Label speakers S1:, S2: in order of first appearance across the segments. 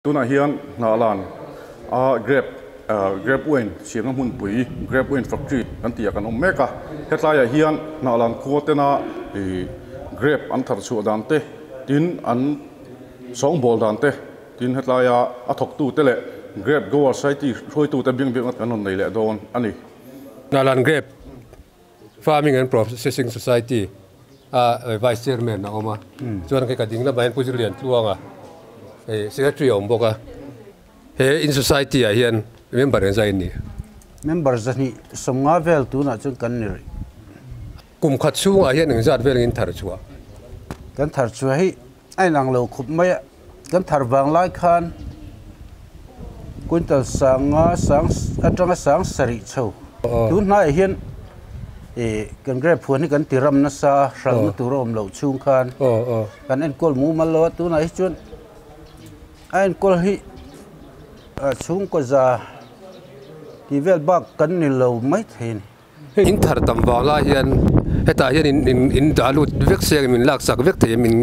S1: Tunah hian Hnahlan a grape grape wine siamna hmunpui grape wine factory kan tih ah kan awm mek a, hetlaiah hian Hnahlan khua tena ih grape an thar chhuah dan te tin an sawngbawl dan te tin hetlaia a thawktu te leh grape grower society hruaitu te biang biakna kan rawn nei leh dawn a ni.
S2: Hnahlan grape Farming and Processing Society a Vice Chairman a awm a, chuan khi ka ding lamah hian Pu Zirlian Tluanga Secretary a awm bawk a, he in Society ah hian member engzah in ni?
S3: Member zahnih sawmnga vel tunah chuan kan ni rih.
S2: Kum khat chhungah hian engzat vel in thar chhuah?
S3: Kan thar chhuah hi a inang lo khup mai a, kan thar vang lai khan quintal sanga sang atanga sang sarih chho tun hnaiah hian ih kan grape huan hi kan ti ram nasa a hralhna tur a awm loh chhung khan kan enkawl mumal lo a tunah hi chuan a enkawl hi chhungkaw za tih vel bak kan ni lo maithei a ni.
S2: Hei in thar tam vang lai hian hetah hian in in in dah lut vek se min lak sak vek thei min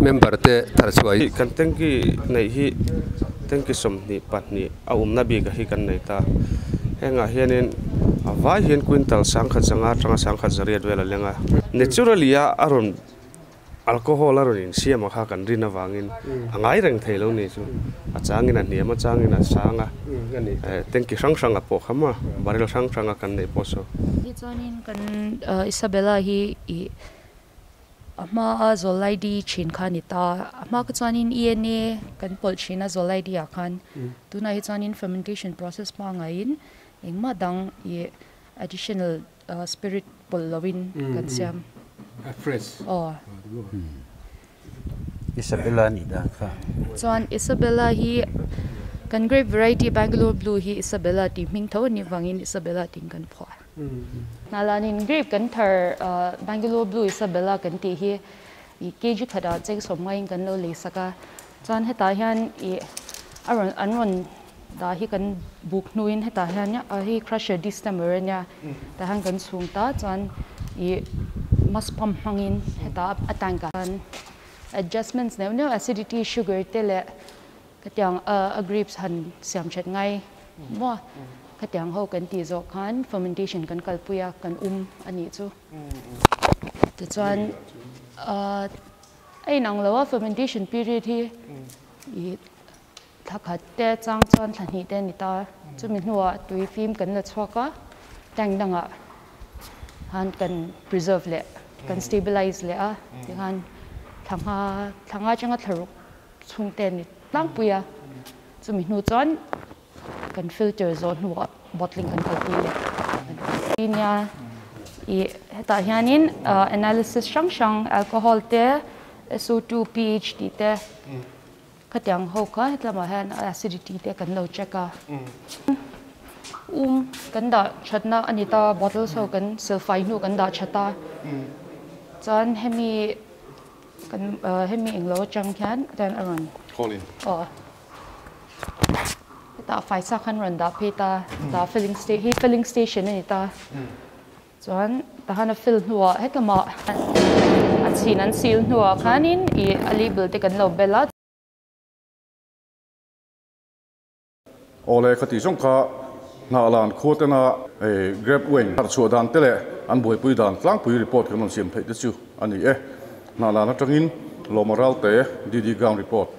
S2: member te thar chhuah hi.
S4: Kan tanki neih hi tanki 22 a awmna bik a hi kan nei ta. Hengah hianin a vai hian quintal 1005 atanga 1008 vel a leng a. Naturally a a rawn Alcohol a rawn insiam a kha kan rin avangin a ngai reng thei lo ni chu. A changin a hniam a changin a sang a, tanki hrang hrang a pawh kham a, barrel hrang hrang a kan neih pawh saw.
S5: Tichuanin kan Isabella hi ih a hma a Zawlaidi thin kha a ni ta. A hma kha chuanin ENA kan pawlh thin a Zawlaidi ah khan. Tunah hi chuanin fermentation process hma ngaiin engmah dang ih additional Spirit pawlh lovin kan siam.
S2: A fresh.
S5: Aw.
S3: Isabella nih dan kha.
S5: Chuan Isabella hi kan grape variety Bangalore Blue hi Isabella tih hming tho anih vangin Isabella tiin kan phuah. Hnalanin grape kan thar Bangalore Blue Isabella kan tih hi ih kg khatah cheng sawm ngaiin kan lo lei sak a. Chuan hetah hian ih a rawn an rawn Dah hi kan buk hnuin hetah hian a hi crusher distemper a nia tah hian kan chhung ta chuan ih mass pump hmangin hetah a tank ah hian adjustments neuh neuh acidity sugar te leh khatiang a grapes han siam that ngai maw khatiang ho kan tih zawh khan fermentation kan kalpui a kan a nih chu tichuan a inang lo a fermentation period hi ih. Thla khat te chang chuan thla hnih te a ni ta. Chumi hnuah tui fim kan la chhuak a, tank dangah khan kan preserve leh kan stabilize leh a, tikhan thla nga thla nga atanga thla ruk chhung te a ni tlangpui a. Chumi hnu chuan kan filter zawh hnuah bottling kan kalpui leh a nia. Ih hetah hianin analysis hrang hrang alcohol te, SO2, pH tih te. Khatiang ho kha hetlamah hian acidity te kan lo check a. Kan dah thatna a ni ta, bottles ho kan silfai hnu kan dah that a. Chuan hemi kan hemi englo atang hian chuan a rawn aw hetah faisa khan rawn dah phei ta, hetah filling sta hi filling station a ni ta. Chuan tahan a fill hnuah hetlama a chhin an seal hnuah khanin ih a label te kan lo bel a.
S1: Awle ka tih zawng kha Hnahlan khua tena grape wine harh chhuah dan te leh an buaipui dan tlangpui report kan rawn siam theih te chu a ni e. Hnahlan atangin Lawma Ralte, DD Ground Report.